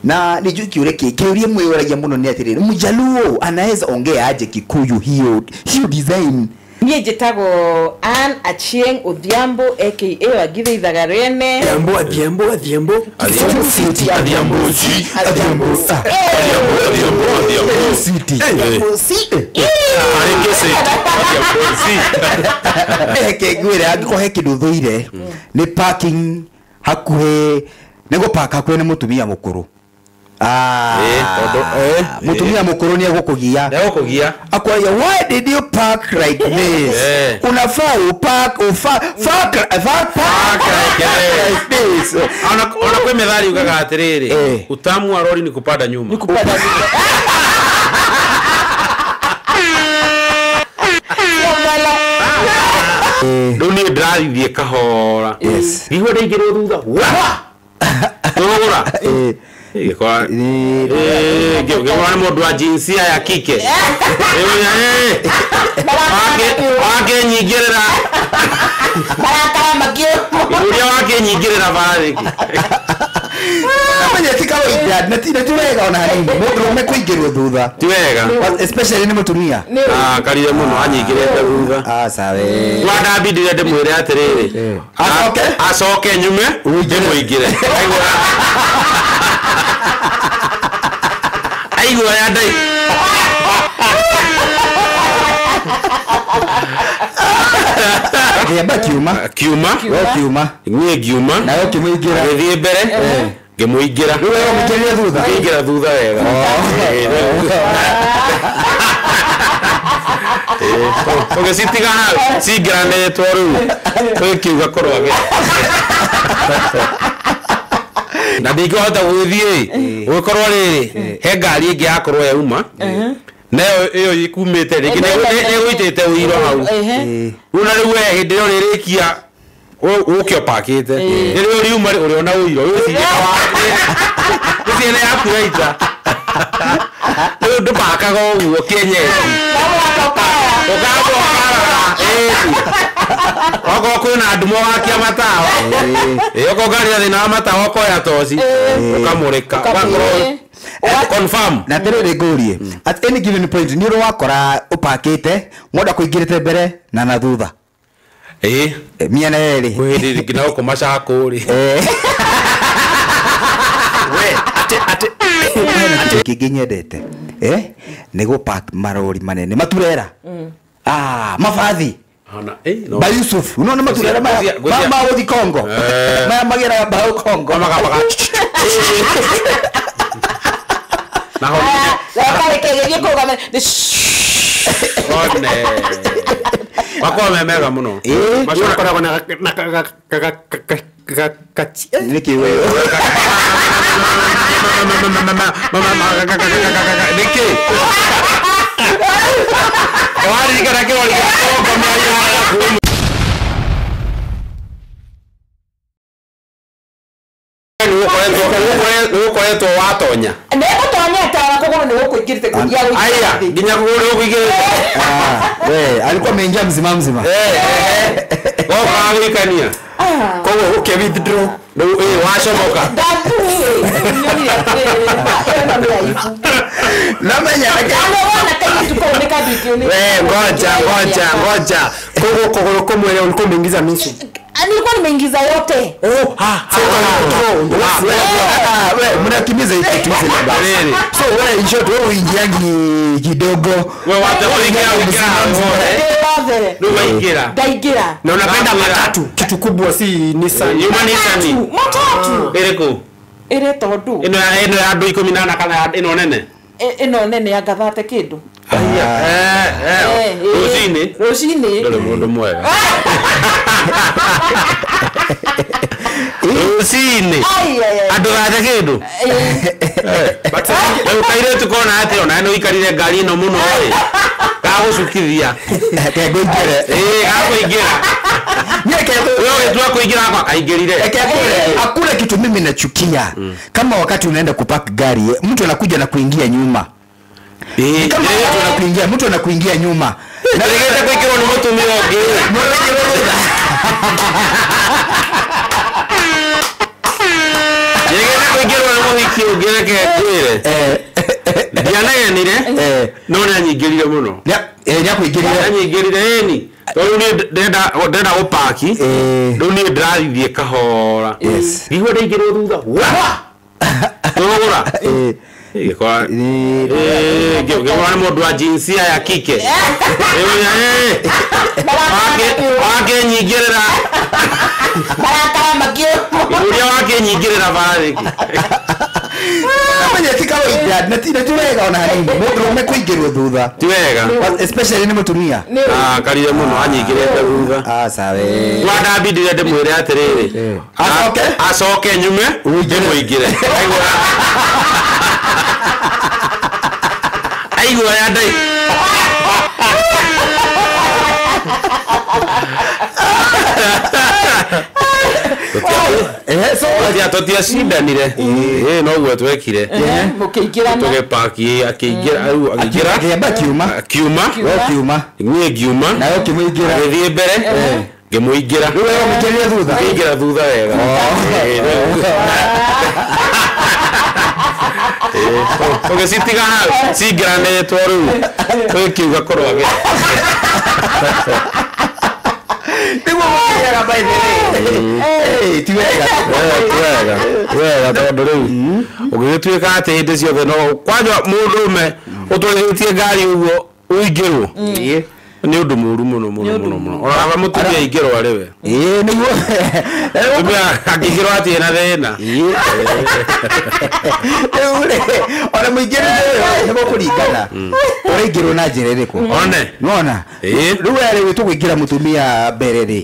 Na nijui kiuria kiuria mwioragia muno ni atiriri, Mjaluo anaweza ongea aje Kikuyu hiyo hiyo design? Niĩ njĩtagwo Ann Achieng Odhiambo aka Wangithe Ithagarene. Adhiambo Adhiambo Adhiambo Adhiambo City Adhiambo G Adhiambo Adhiambo Adhiambo City Adhiambo C Reke ngwire angĩkorwo he kĩndũ thũire nĩ parking hakuhĩ nĩ gũpaka hakuhĩ nĩ mũtumia mũkũrũ. Mutumia mukuru ni agukugia. Agukugia. Akwambia, why did you park like this? Unafaa upark ufa fuck park like this. Ona kwe methali ugaga atiriri, utamu wa lori ni kupanda nyuma. Ni kupanda nyuma. Rĩu niĩ ndĩrathiĩ kahora. Yes. Nĩguo ndaingĩrwo thutha. Wa! Ndũgũra. Ngĩkora nĩ mũndũ wa jinsia ya kike. Wakenyingĩrĩra. Marakara makĩũma. Ũrĩa wakenyingĩrĩra bara rĩngĩ. Namenya ti kawaida na ti wega ona hanini mũndũrũme kũingĩrwo thutha. Ti wega. Especially nĩ mũtumia. Karire mũno anyingĩrĩte thutha. Aca we. Twandambindire ndĩmwĩre atĩrĩrĩ. Acoke? Acoke nyume ndĩmũingĩre. Aigua ya ndai. Ngĩamba kiuma. Kiuma. We kiuma. Niĩ ngiuma. Nawe ũkĩmũingĩra. Agĩthiĩ mbere. Ngĩmũingĩra. Rĩu we ũmũingĩrire thutha? Ngĩingĩra thutha wega. Ũgĩcitiga hau cingĩranĩtwo rĩu tũgĩkiuga kũrwage. Na ndingĩhota gũgĩthiĩ gũgĩkorwo rĩrĩ he ngari ĩngĩ yakorwo yauma nayo ĩyo ĩkumĩte rĩngĩ nĩgũitĩte ũiro hau rĩu na rĩu we hĩndĩ ĩyo rĩrĩkia ũke ũpakĩte rĩrĩa ũriuma ũrĩona ũiro ũcio nĩ yaku yaita rĩu ndũpakaga ũguo kĩenyeji ũkamba ũkarora okorwo kwĩna nduma wakia matawa okorwo ngari na thĩna wa matawa ũkoya toci ũkamũrĩka ũgakorwo confirm. Na atĩrĩrĩ ngũrie, at any given point nĩ ũrĩ wakora ũpakĩte mwenda kũingĩrĩte mbere na thutha? Mĩena yerĩ. Kwĩ hĩndĩ nginya gũkũ macakũ rĩ. We atĩ kĩngĩ nyendete nĩ gũpark marori manene maturera. Mabathi. Ba Yusuf, unaona maturera maya ma gũthi Kongo. Maya mageraga mbaũ Kongo. Na ho one. Makoragwo me mega mũno. Macio makoragwo na Nĩkĩ we? Nĩkĩ? Waririkana kĩrori gĩa Kongo mĩario yaku. Nĩũkoretwo watonya. Nĩgũtonya tawa kũgũrũ nĩgũkũingĩrĩte kũgia gũikara. Aya, nginya kũgũrũ nĩgũkũingĩrĩte. We, alikuwa ameingia mzima mzima. Goka gũikania. Koguo ũke withdraw. Rĩu wacomoka. Ndathuri, nyonire atĩrĩrĩ, ĩno nĩ aibu. Namenya We, ngoja ngoja ngoja. Koguo kũgũrũ kũmwe ulikuwa umeingiza nusu. Nilikuwa nimeingiza yote. We, mnakimiza hiki kitu hizi labda. So wewe in short wewe uingiangi kidogo. Wewe wate uingia Ndio waingira. Ndaingira. Na unapenda matatu. Kitu kubwa si Nissan. Nyuma Nissan. Matatu. Ĩrĩkũ? Ĩrĩ tondu. Ĩno ya andũ 18 kana ĩno nene? Ĩno nene ya ngathate kĩndũ. Rũcinĩ. Rũcinĩ. Ndũrĩ mũndũ mwega. Rũcinĩ. Andũ gate kĩndũ. Rĩu kairĩtu kona atĩ ona nĩ ũikarire ngari ĩno mũno ĩ. Gagũcukithia. Kengũingĩre. Gakũingĩra. Wewe ũgĩtua kũingĩra akwa kaingĩrire. Hakuna kitu mimi nachukia kama wakati unaenda kupark gari mtu anakuja na kuingia nyuma. Kama mtu anakuingia, mtu anakuingia nyuma. Na regete kuingirwo nĩ mũtumia ũngĩ. Regete kuingirwo nĩ mũhiki. Paki ũngĩreke ngwĩre. Ndianegenire no nĩanyingĩrire mũno. Nĩakũingĩrire. Anyingĩrire ĩni. Tondũ niĩ ndĩrenda gũpaki. Rĩu niĩ ndĩrathiĩ kahora. Ngĩigua ndaingĩrwo thutha. Wa! Tũgũra. Ngĩkora ngĩkora nĩ mũndũ wa jinsia ya kike. Wakĩnyingĩrĩra. Marakara makiuma. Ũrĩa wakĩnyingĩrĩra bara rĩngĩ. Amenye ti kawaida na ti wega ona hanini mũndũrũme kũingĩrwo thutha. Ti wega. Especially nĩ mũtumia. Karire mũno anyingĩrĩte thutha. Aca we. Twandambindire ndĩmwĩre atĩrĩrĩ. Acoke? Acoke nyume ndĩmũingĩre. Aigua ya ndai. Tũtiacindanire. Noguo twekire. Mũkĩingĩrana. Tũgĩpaki akĩingĩra rĩu akĩingĩra. Akĩamba kiuma. Akiuma. We kiuma. Niĩ ngiuma. Nawe ũkĩmũingĩra. Agĩthiĩ mbere. Ngĩmũingĩra. Rĩu we ũmũingĩrire thutha. Ngĩingĩra thutha wega. Tũgĩcitiga hau cingĩranĩtwo rĩu tũgĩkiuga korwo agĩ. Nĩguo mũkĩaga by the way. Ti wega. Ti wega. Ti wega tondũ rĩu ũgĩgĩtuĩka atĩ hĩndĩ ciothe no kwanja mũndũrũme ũtwarithĩtie ngari ũguo ũingĩrwo. Nĩ ũndũ mũũru mũno mũno mũno mũno. Ona kaba mũtumia aingĩrwo arĩ we. Nĩguo. Mũtumia angĩingĩrwo atirĩ na thĩna. Rĩu rĩ, ona mũingĩrĩre nĩ gũkũringana. Ũraingĩrwo na njĩra ĩrĩkũ? One. Nĩwona? Rĩu we rĩ tũkũingĩra mũtumia mbere rĩ,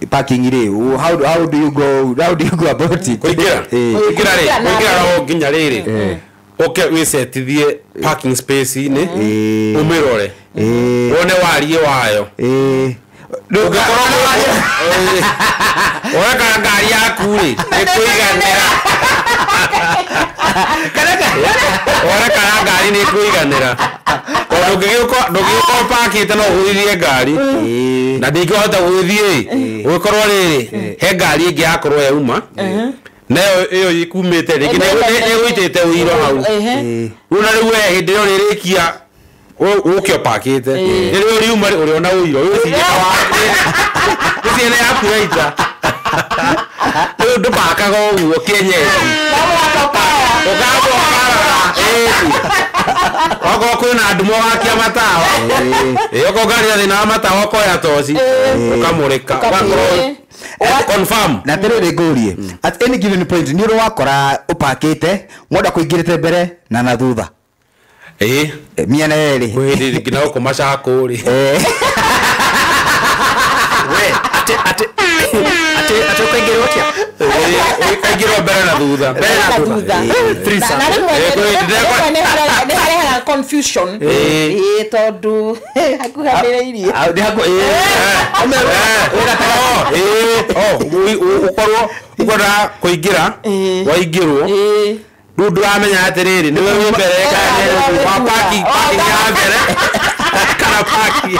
parking rĩ, how do you go, how do you go about it? Kũingĩra? Kũingĩra rĩ, kũingĩra no nginya rĩrĩ. Ũke wĩcetithie parking space-inĩ, ũmĩrore. Wone wariĩ wayo. Ũngĩkorwo ũreka ngari yaku rĩ, ĩkũiganĩra. Ũreka ngari nĩ ĩkũiganĩra. Tondũ ndũngĩgĩkorwo ũpakĩte no ũgũithirie ngari. Na ndingĩhota gũgĩthiĩ rĩ, ũgĩkorwo rĩrĩ, he ngari ĩngĩ yakorwo yauma. Nayo ĩyo ĩkumĩte rĩngĩ nĩĩgũitĩte ũiro hau. Rĩu na rĩu we hĩndĩ ĩyo ũrĩrĩkia ũke ũpakĩte. Rĩrĩa ũriuma rĩ, ũrĩona ũiro. Wĩcirie nĩ yaku yaita. Rĩu ndũpakaga ũguo kĩenyeji. Ũkamba ũkarora. Okorwo kwĩna nduma ũgakia matawa. Okorwo ngari ĩna thĩna wa matawa ũkoya toci ũkamũrĩka. Ũgakorwo confirm. Na atĩrĩrĩ ngũrie, at any given point nĩ ũrĩ wakora ũpakĩte mũndũ akũingĩrĩte mbere na thutha. Mĩena yerĩ. Kwĩ hĩndĩ nginya gũkũ Machakũ rĩ. We, atĩ ũkaingĩrwo atĩa? Ũkaingĩrwo mbere na thutha. Mbere na thutha. Na rĩmwe nĩ harehaga confusion. Tondũ hakuhanĩrĩirie. Ũkorwo ũkwenda kũingĩra, waingĩrwo. Rĩu ndũramenya atĩrĩrĩ, nĩwe wĩ mbere kana wa parking ya mbere kana parking.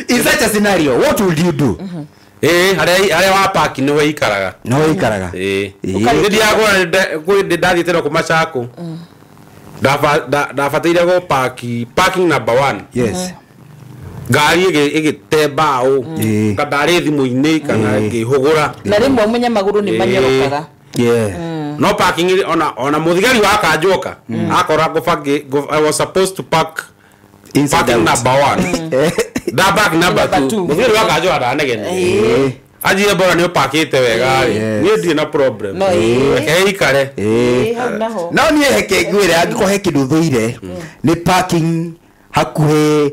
In such a scenario, what would you do? Harĩa wa parking nĩho ikaraga. Nĩho ikaraga. Nĩndĩragũra kwĩ ndathiĩte na kũ Machakũ. Ndabataire gũ parking number 1. Yes. Ngari ĩgĩte mbaũ. Ndarĩ thimũ-inĩ kana ngĩhũgũra. Na rĩmwe mũnyamagũrũ nĩ manyorokaga. No parking ona mũthigari wa kanjũka akora I was supposed to park parking number 1. Da park number 2. Mũthigari wa kanjũka ndanegene. Anjire bora nĩ ũpakĩte wega rĩ. Niĩ ndirĩ na problem. Reke ikare. No niĩ heke ngwĩre angĩkorwo he kĩndũ thũire nĩ parking hakuhĩ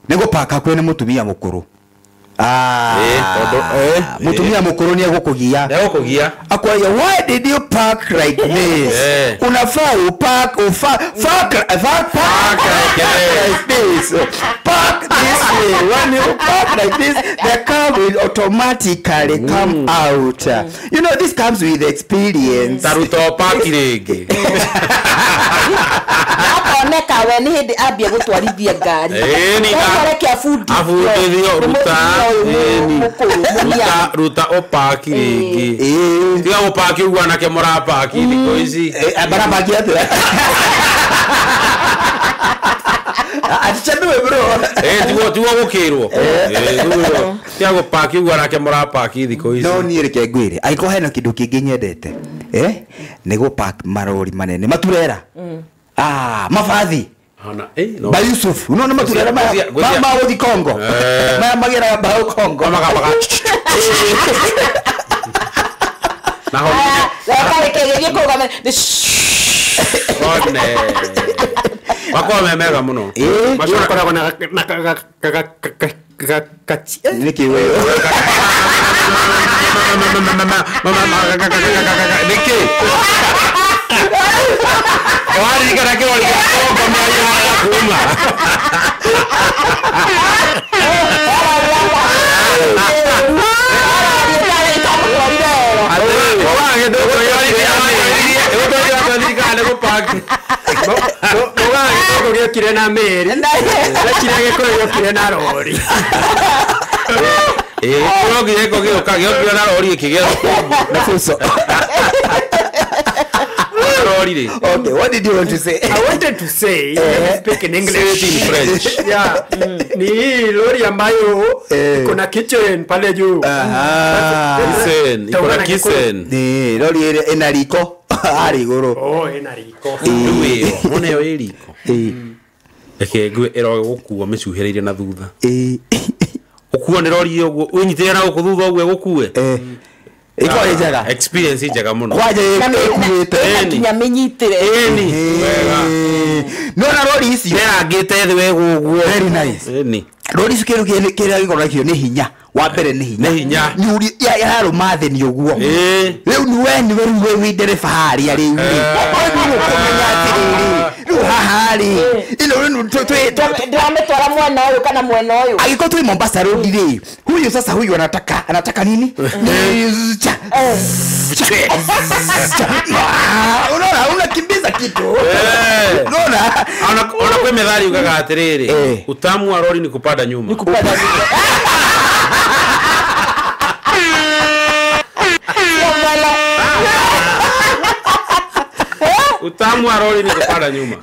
nĩ gũpaka hakuhĩ na mũtumia mũkũrũ. Mutumia mukuru ni agukugia. Agukugia. Akwambia, why did you park like this? Unafaa upark park like this. Park this way. When you park like this, the car will automatically come out. You know, this comes with experience. Taruto park rĩngĩ. Oneka we nĩ hĩndĩ ambia gũtwarithia ngari. Reke abundithio ruta ruta ũpaki rĩngĩ. Tiga gũpaki ũguo anake mũrapaki thikũ ici. Barapaki atĩa? Atichanuwe bro. Tiguo gũkĩrwo. Tiga gũpaki ũguo anake mũrapaki thikũ ici. No niĩ reke ngwĩre, angĩkorwo hena kĩndũ kĩngĩ nyendete, nĩ gũpark marori manene maturera. Mabathi. Ba Yusuf, unaona maturera maya ma gũthiĩ Kongo. Maya mageraga mbaũ Kongo. Na ho. Reke kũrũgama nĩ one. Makoragwo me mega mũno. Macio makoragwo na nĩkĩ wewe? Nĩkĩ? Waririkana kĩrori gĩa Kongo mĩario ya kuma. Gĩokire na meri gĩokire gĩkũyũ gĩokire na rori. Gĩokire gĩokire na rori ĩkĩgĩa na fuso. Okay, what did you want to say? I wanted to say, speak in English. Say it in French. Yeah. Ni hii lori ambayo iko na kitchen pale juu. Kitchen, iko na kitchen. Ni lori ile ina riko. Ari iguru. Oh, ina riko. Rĩu ĩyo, wona ĩyo ĩ riko. Reke ngue ĩroge gũkua mĩcuhĩrĩire na thutha. Ũkuo nĩ rori ũguo, ũnyitĩrĩre na gũkũ thutha ũguo ĩgũkue. Iko njega. Experience njega mũno. Kwanja ĩkuĩte. Nginya mĩnyitĩre. Ĩni. Wega. No na rori ici nĩrangĩte thĩ wega ũguo. Very nice. Ĩni. Rori ici kĩndũ kĩrĩa gĩkoragwo nakĩo nĩ hinya. Wa mbere nĩ hinya. Nĩ hinya. Yararũma thĩ nĩ ũguo. Rĩu nĩ we nĩwe rĩu we wĩ ndereba harĩa rĩu rĩ. Rĩu ũkũmenya atĩrĩrĩ. Rĩu haha rĩ. Ĩno rĩu ndĩramĩtwara mwena ũyũ kana mwena ũyũ. Angĩkorwo twĩ Mombasa Road rĩ, huyu sasa huyu anataka nini? Unaona unakimbiza kitu. Unaona? Ona kwĩ methali ugaga atĩrĩrĩ, utamu wa rori ni kupanda nyuma. Ni kupanda nyuma. Utamu wa rori ni kupanda nyuma.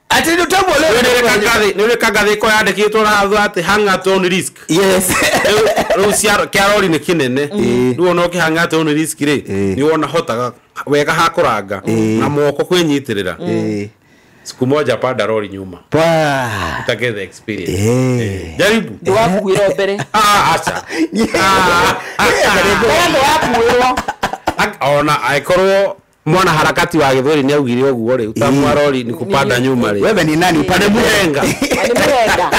Ati ni utamu wa rori. Nĩ ũrĩ kangathĩ ko yandĩkĩtwo na thutha atĩ hang at own risk. Yes. Rĩu kĩa rori nĩ kĩnene. Rĩu ona ũkĩhang at own risk rĩ, nĩ wona hotaga wega ha kũranga na moko kwĩnyitĩrĩra. Siku moja panda rori nyuma. Uta get the experience. Jaribu. Ndũgakuĩrwo mbere. Acha. Ndũgakuĩrwo. Ona angĩkorwo mwana harakati wa gĩthweri nĩ augire ũguo rĩ, utamu wa rori ni kupanda nyuma rĩ. Wewe ni nani upande muhenga? Ni muhenga.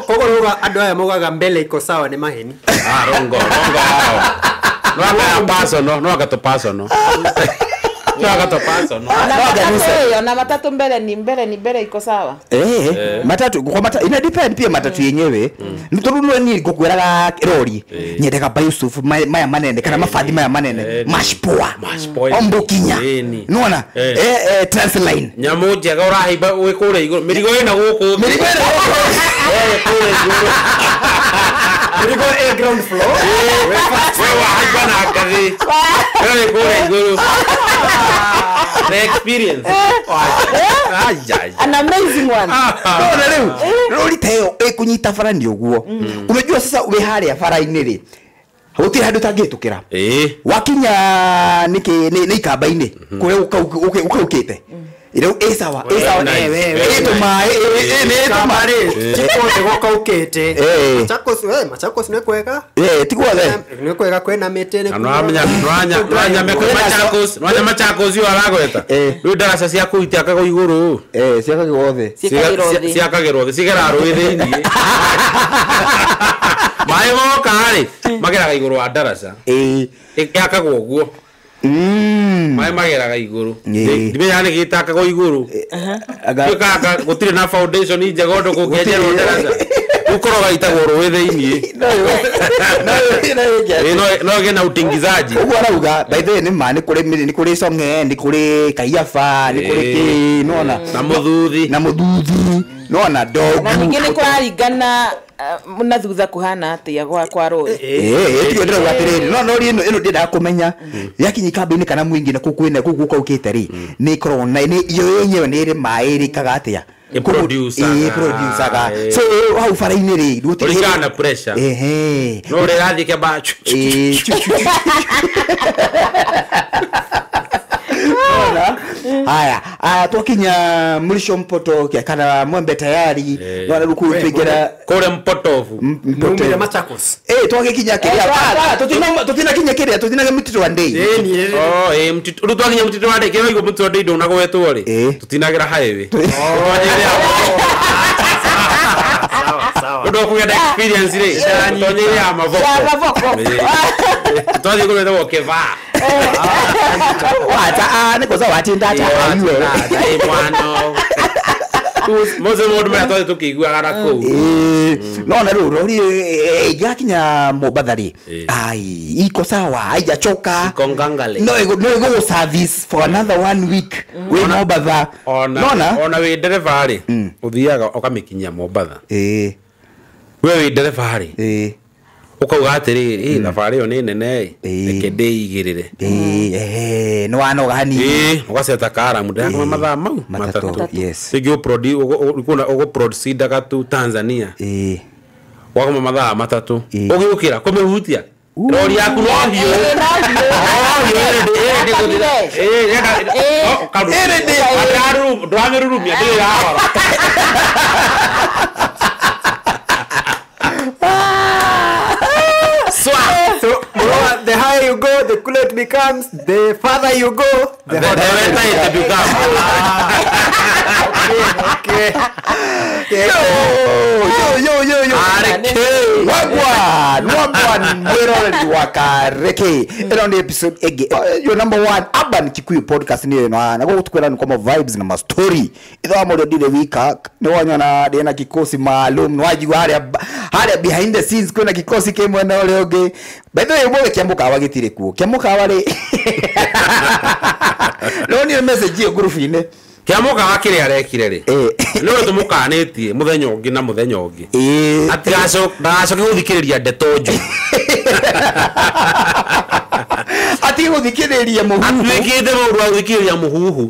Koguo rauga andũ aya maugaga mbele iko sawa nĩ maheni. Rongo hao. No aka personal, no aka to personal. No aka to personal. Na matatu mbele ni mbele iko sawa. Matatu kwa matatu ina depend pia matatu yenyewe. Ni tondu no ni ngũkwĩraga rori. Nyendaga ba Yusuf maya manene kana mabathi maya manene. Mashpoa. Ombokinya. Nona Transline. Nyamũ njega ũrahaimba wĩ kũrĩa igũrũ. Mĩrigo ĩna gũkũ. Mĩrigo ĩna gũkũ. Kũrĩa igũrũ. Mĩrigo ĩ ground floor. We wahaimba na ngathĩ. Wewe kũrĩa igũrũ. The experience. An amazing one. Nona rĩu rori ta ĩyo ĩkũnyita bara nĩ ũguo. Unajua sasa wĩ harĩa bara-inĩ rĩ, gũtirĩ handũ ũtangĩhĩtũkĩra. Wakinya nĩkĩ nĩ ikamba-inĩ kũrĩa ũkaukĩte. Rĩu ĩ sawa, ĩ sawa ĩ tũmaĩ, nĩ tũmaĩ. Ti guothe gũkaukĩte. Machakos, Machakos nĩ kwega. Ti guothe. Nĩ kwega kwĩna mĩtĩ nĩ. Nĩwamenya Machakos ũyũ aragweta. Rĩu ndaraca cia kũu itiakagwo igũrũ. Ciakagĩrwo thĩ. Ciakagĩrwo thĩ, cigeraga rũĩ thĩinĩ. Maĩ moka rĩ, mageraga igũrũ wa ndaraca. Yakagwo ũguo. Maĩ mageraga igũrũ. Ndimenyaga nĩkĩ gĩtakagwo igũrũ. Gũtirĩ na foundation njega ũndũ kũngĩenjerwo ndaraca. Ukoroga itagwo rũĩ thĩinĩ. No ĩgĩe na utingizaji. Ũguo arauga by the way nĩ ma nĩ kũrĩ Song'e, nĩ kũrĩ Kaiafa, nĩ kũrĩ kĩ, nona na Mũthuthi, na Mũthuthi, nona Ndogu. Na ningĩ nĩ kũraringana na thutha kuhana atia kwa rori. Tigo ndĩrauga atĩrĩrĩ, no rori ĩno ndĩendaga kũmenya yakinya kambĩ-inĩ kana mwingi na kũu kwĩna kũu gũkaukĩte rĩ, nĩ ĩkoragwo na iyo yenyewe nĩ ĩrĩ maĩ ĩrĩkaga atĩa? Ĩproducaga. So hau bara-inĩ rĩ, gũtirĩ na pressure. Ehe. No rĩrathiĩ kĩamba. Haya, twakinya mwisho mpoto kana Mwembe tayari no rĩu kũu tũingĩra kũrĩa mpotofu numire Machakos. Twagikinya kĩrĩa tũtinakinya kĩrĩa tũtinakinya Mtito wa Ndei. Oh, mtito rĩu twakinya Mtito wa Ndei kĩrĩa waigua Mtito wa Ndei ndũnagwetwo rĩ, tũtinagĩra highway. Sawa. Ũndũ wa kũgĩa na experience rĩ, tonyere ya mavoko. Twathiĩ kũrĩa gwĩtagwo Kĩbaa. Wata nĩ kũza watinda ata iwe. Mwana. Mose mũndũ marĩa twathiĩ tũkĩiguaga na kũu. No na rĩu rori ĩngĩgakinya Mombatha rĩ, ai iko sawa, haijachoka. Iko ngangale. No ĩgũgũ service for another 1 week wĩ Mombatha. Ona wĩ ndereba rĩ, ũthiaga ũkamĩkinyia Mombatha. We wĩ ndereba rĩ, ukauga atiriri thabarĩ ĩyo nĩ nene reke ndĩigĩrĩre. Nĩ wanoga hanini. Ũgaceta karamu ndĩrakoma mathaa mau matatũ. Yes. Rĩngĩ ũgũproceedaga tu Tanzania. Wakoma mathaa matatũ. Ũgĩũkĩra kũmĩhutia rori yaku no hiũ. Ndũramĩrurumia ndĩrĩ ĩrahora. So the higher you go, the cooler it becomes. The farther you go, the hotter it becomes. Okay. Yo. Wagwan, mwiroreri wa Kareke. Ĩno nĩ episode ĩngĩ. Your number one Urban Kikuyu podcast nĩ ĩno. Na gũkũ tũkwĩra nĩ kwa vibes na ma story. Ithaa mũrĩ ndire wika, nĩ wanyona ndĩ na kikosi maalum, nĩ wajigua harĩa behind the scenes kwĩna kikosi kĩ mwena ũrĩa ũngĩ. By the way, ũmũthĩ Kĩamũkawa gĩtirĩ kuo. Kĩamũkawa rĩ. No nĩ message ĩyo group-inĩ. Kĩamũkawa kĩrĩa arekire rĩ, nĩ ũndũ tũmũkanĩtie mũthenya ũngĩ na mũthenya ũngĩ. Ndagacoke gũthikĩrĩria ndeto njũru. Atige gũthikĩrĩria mũhuhu. Atuĩkĩte mũndũ wa gũthikĩrĩria mũhuhu.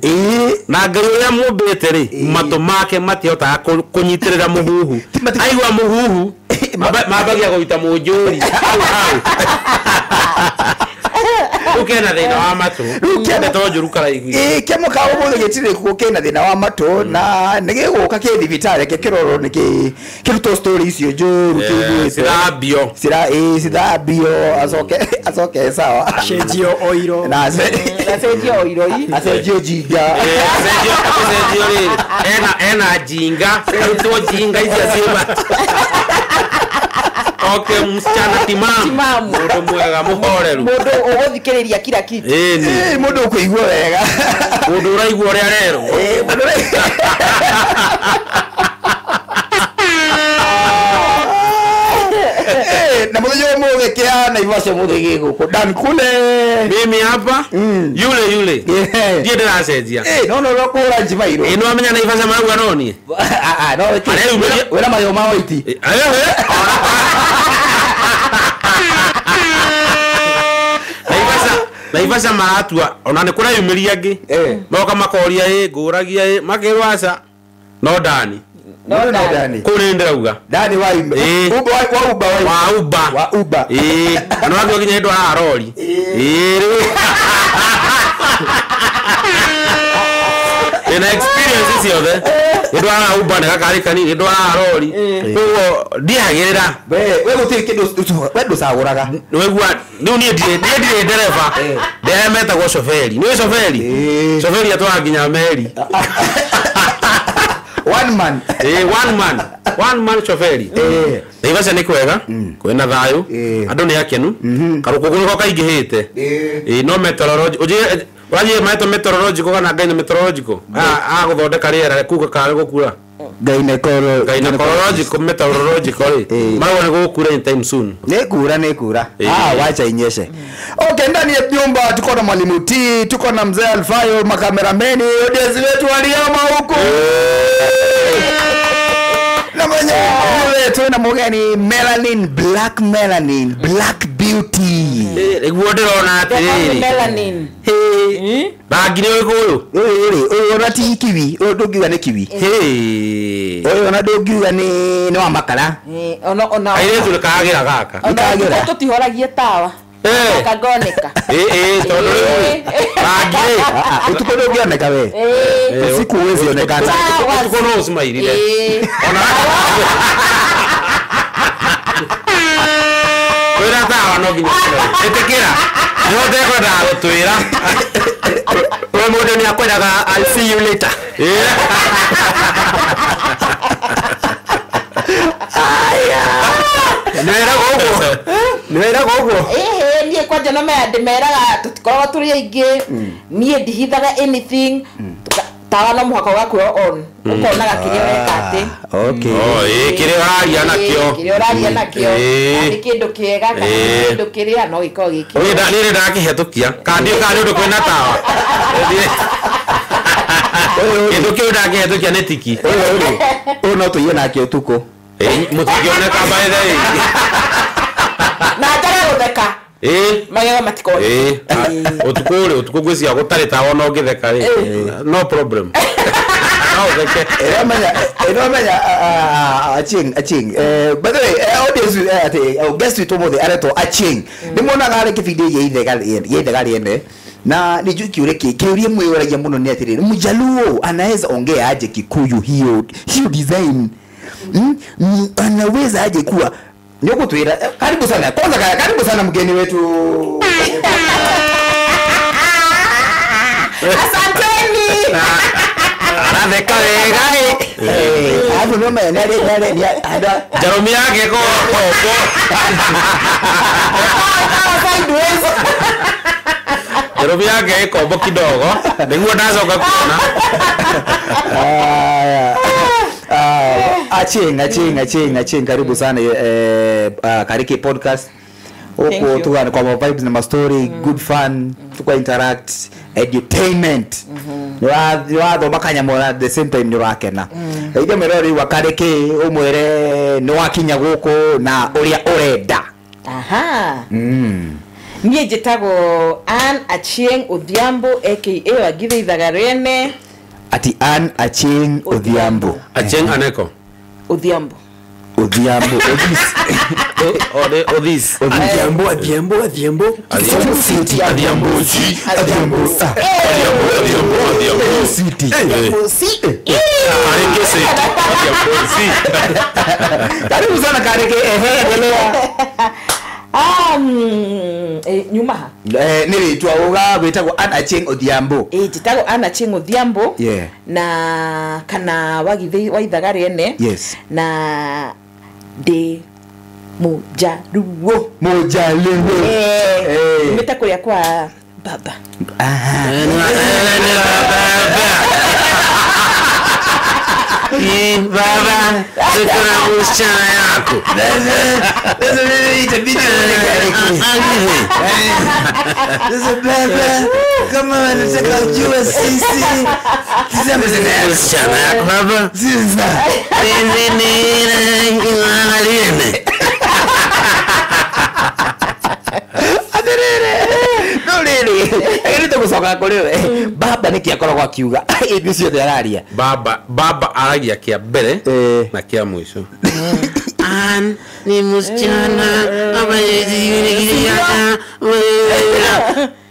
Na Ngai ũrĩa mũmbĩte rĩ, matũ make matihotaga kũnyitĩrĩra mũhuhu. Aigua mũhuhu, mambagia kũruta mũnjũri. Hau hau. Ukena thĩna wa matũ. Ndeto njũru karaigua. Kĩamũkawa ũmũthĩ gĩtirĩ kuo kĩna thĩna wa matũ na nĩ gĩgũka kĩ thibitarĩ kĩrorwo nĩ kĩrutwo story icio njũru kĩiguĩte. Cithambio. Cithambio acoke sawa. Acenjio oiro. Na acenjio oiro. Acenjio jinga. Acenjio rĩrĩ. Ena jinga. Arutwo jinga icio ciĩ Okay, msichana timamu. Mũndũ mwega mũhoreru. Mũndũ ũgũthikĩrĩria kila kitu. Mũndũ ũkũigua wega. Mũndũ ũraigua ũrĩa arerwo. Mũndũ na mũthenya ũmũthĩ kĩa Naivasha mũthĩ gĩgũkũ. Dan Kule. Mimi hapa yule yule. Ndiye ndĩracenjia. No no kũra njimairũ. No amenya Naivasha marauga no niĩ. No wĩra mayo ma waiti. Naivasha maratua ona nĩ kũreyumĩria angĩ. Moka makoria ngũragia makerwo aca no Dani. No Dani. Kũu nĩ ndĩrauga. Dani wa Uber wa Uber. Wa Uber. Na wagio nginya ndwara rori. Rĩu. Ina experience ciothe. Ndwara Uber nĩ gakari kanini ndwara rori. Koguo ndiagĩrĩra. We gũtirĩ kĩndũ we ndũcagũraga. Nĩwaigua rĩu niĩ ndirĩ ndereba. Ndereba metagwo coberi. Nĩũĩ coberi? Coberi atwaraga nginya meri. One man. One man. One man coberi. Naivasha nĩ kwega, kwĩna thayũ, andũ nĩ akenu, karũkũngũ nĩko kaingĩhĩte. No meteorology, ũrathiĩ maĩtwo meteorological kana Ngai nĩ meteorological? Agũthondeka rĩera kuga karĩ gũkura. Gynecological meteorological marwa nĩ gũkura anytime soon. Nĩ kura. Ah, wacha inyeshe. Okay, ndani ya nyumba tuko na Mwalimu T, tuko na Mzee Alfayo, makamerameni, audience wetu waliama huko. Na mwenye wetu na mugeni melanin, black melanin, black beauty. Niguo ndĩrona atĩrĩrĩ. Melanin. Rangi nĩ ũrĩkũ ũyũ? Ũyũ ona ti kiwi, ũyũ ndũngiuga nĩ kiwi. Ũyũ ona ndũngiuga nĩ wa makara. Ona airĩtu nĩkagĩra gaka. Nĩkagĩra. Tũtihoragie tawa. Kagoneka. Tondũ rĩu rangi rĩ. Ũtukũ ndũngĩoneka we. Usiku huwezi onekana. Ũtukũ no ũcimairire. Ona wĩra tawa no nginya ĩtĩkĩra. No ndekwenda gũtwĩra. We mũndũ nĩ akwendaga I'll see you later. Nĩwĩragwo ũguo. Niĩ kwanja no ndĩmeraga tũtikoragwo tũrĩ aingĩ. Niĩ ndihithaga anything. Tawa no mũhaka ũgakorwo on. Ũkonaga kĩrĩa ũreka atĩ. Okay. Kĩrĩa ũraria nakĩo. Kĩrĩa ũraria nakĩo. Nĩ kĩndũ kĩega kana kĩndũ kĩrĩa no gĩkorwo gĩkĩ. Niĩ ndakĩhetũkia. Kana ndiũ kana nĩ ũndũ kwĩna tawa. Kĩndũ kĩu ndakĩhetũkia nĩ tiki. Ũyũ no tũiye nake ũtukũ. Mũtingĩoneka by the way. Na njage gũtheka. Magego matikoneka. Ũtukũ rĩ, ũtukũ ngwĩciria gũtarĩ tawa ona ũngĩtheka rĩ. No problem. No ũtheke. Ĩramenya Achieng. By the way, audience atĩ guest witũ ũmũthĩ aretwo Achieng. Nĩ muonaga harĩ kĩbindi gĩa ithaga rĩene. Na nijui kiure kiurie mwĩũragia mũno nĩ atĩrĩrĩ, Mjaluo anaweza ongea aje Kikuyu hiyo design? Anaweza aje kuwa nĩũgũtwĩra. Karibu sana kwanza, karibu sana mgeni wetu. Asanteni. Aratheka wega Hapo no mena nare ada Jarumi yake ko Jarumi yake kombo kidogo nĩguo ndacoka kuona. Achieng, karibu sana Kariki podcast. Huko tu kwa vibes na ma story, good fun, tukwa interact, edutainment. Nĩwathoma kanyamũ at the same time nĩũrakena. Ithe mwĩrori wa Kariki ũmwĩre nĩwakinya gũkũ na ũrĩa ũrenda. Aha. Niĩ njĩtagwo Ann Achieng Odhiambo aka Wangithe Ithaga Rĩene. Ati Ann Achieng Odhiambo. Achieng aneko? Odhiambo. Odhiambo. Odhis. Odhiambo. Odhiambo. City. Karibu sana Kariki. Endelea. Nyuma ha. Nĩ rĩtwa uga wĩtagwo Ann Achieng Odhiambo. Njĩtagwo Ann Achieng Odhiambo. Yeah. Na kana Wagithe wa Ithaga Rĩene. Yes. Na ndĩ Mũjaluo. Mũjaluo. Nimĩte kũrĩa kwa baba. Baba, tuko na msichana yako. Sasa baba, kama wanataka ujue sisi. Msichana yako baba. Sasa. No rĩrĩ, agĩrĩte gũcoka kũrĩ we. Baba nĩkĩ akoragwo akiuga indo ciothe araria? Baba aragia kĩa mbere na kĩa mũico. Ann ni msichana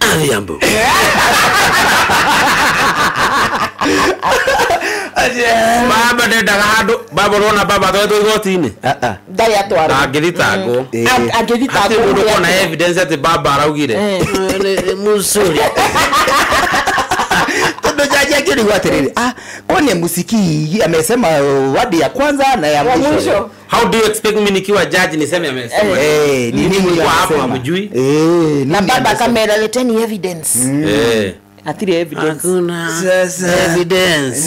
Adhiambo. Baba ndendaga handũ baba ũrona baba atwaretwo igoti-inĩ ndarĩ atwarwo angĩthitangwo angĩthitangwo hatirĩ mũndũ ũkona evidence atĩ baba araugire mũcũri tondu jaji akĩrigwo atĩrĩrĩ, ah, kwani musikii amesema wadi ya kwanza na ya mwisho. How do you expect me nikiwa judge niseme amesema? Ni nini hapo hamjui? Na baba kamera leteni evidence. Hatiri evidence. Hakuna evidence.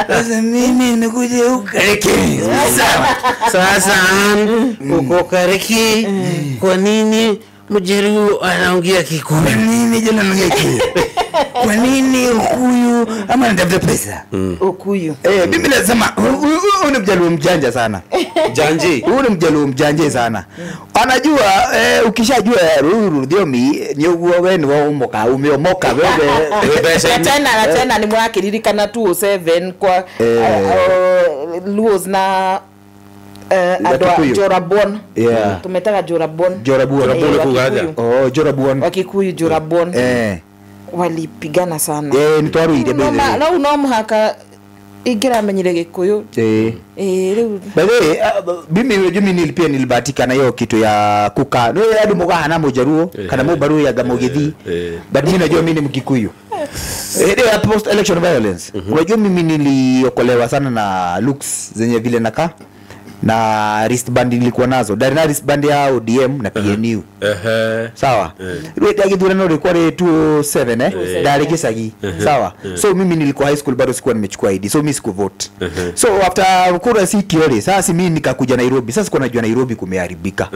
Sasa mimi nimekuja huku Kariki. Sasa uko Kariki kwa nini Mjaluo anaongea Kikuyu? Kwa nini jana anaongea Kikuyu? Kwa nini Ukuyu ama anatafuta pesa? Ukuyu. Mimi nasema huyu ni Mjaluo mjanja sana. Janji. Huyu ni Mjaluo mjanja sana. Anajua ukishajua rudhiomi ni wewe ni waomoka, umeomoka wewe. Na tena ni mwakiririkana 207 kwa Luos na adwa Jorabon. Tumetaga Jorabon. Jorabon. Oh, Jorabon. Wakikuyu Jorabon. Walipigana sana. Ni twaruire mbere. No no muhaka ingira menyire Gikuyu. Riu. By the way, mimi nilipia nilibahatika na hiyo kitu ya kuka. No andu mugahana Mujaruo kana Mubaru ya Gamogithi. But mimi najua mimi ni Mkikuyu. Ile post election violence. Unajua mimi niliokolewa sana na looks zenye vile nakaa. Na wristband nilikuwa nazo. Dari na wristband ya ODM na PNU. Sawa. Rwete githurano rĩkwa rĩ 27 Dari gĩcagi. Sawa. So mimi nilikuwa high school bado sikuwa nimechukua ID. So mimi sikuvote. So after kura si kiore, sasa mimi nikakuja Nairobi. Sasa sikuwa najua Nairobi kumeharibika.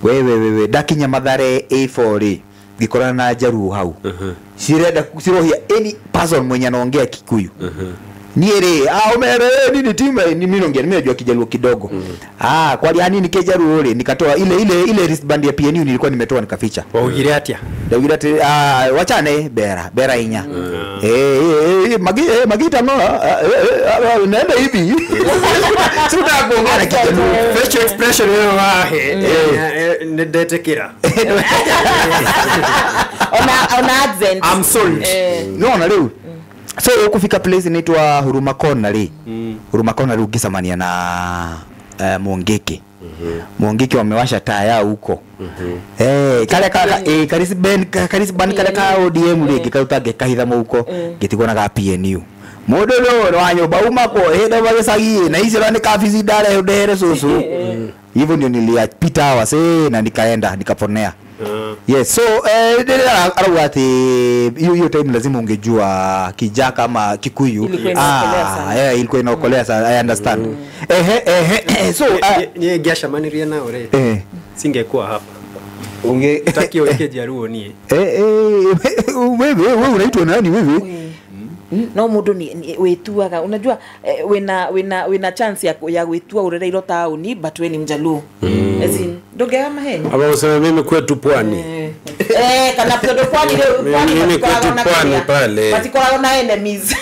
Wewe dakinya Mathare A4 rĩ ngikorana na Jaruo hau. Sirenda sirohia any person mwenye anaongea Kikuyu. Niere umere nini timu ni mimi naongea mimi najua Kijaluo kidogo. Kwa nini Kijaluo ile nikatoa ile wristband ya PNU nilikuwa nimetoa nikaficha. Waugire atia? Ndaugire ati wachane bera inya. Magita no naenda hivi. Sio kuongea na Kijaluo. Facial expression hiyo wahe. Ndetekira. Ona accent. I'm sold. No na leo. So ukufika place inaitwa Huruma Corner ri. Huruma Corner ukisamania na Mwongeke. Mwongeke wamewasha taa yao huko. Kale ka Karisban kale ka ODM ri gikaruta gikahitha muhuko gitigwo na ga PNU. Mundu no wa nyumba uma ko henda bagicagi na icio ni kabici ndare ndehere cucu. Hivyo ndio niliyapita wase na nikaenda nikaponea. Yes, so arauga ati hiyo time lazima ungejua Kijaka ama Kikuyu. Ilikuwa inaokolea sana. I understand. So ni ngiacemanirie nao ri. Singekuwa hapa. Unge takio Kijaruo ni. Wewe unaitwa nani wewe? No mundu ni wituaga unajua wena chance ya gwitua urereirwo tauni but we ni Mjaluo. As in ndongea mahenya. Aba useme mimi kwetu pwani. Kana pwani pwani mimi kwetu pwani pale. Patikoragwo na enemies.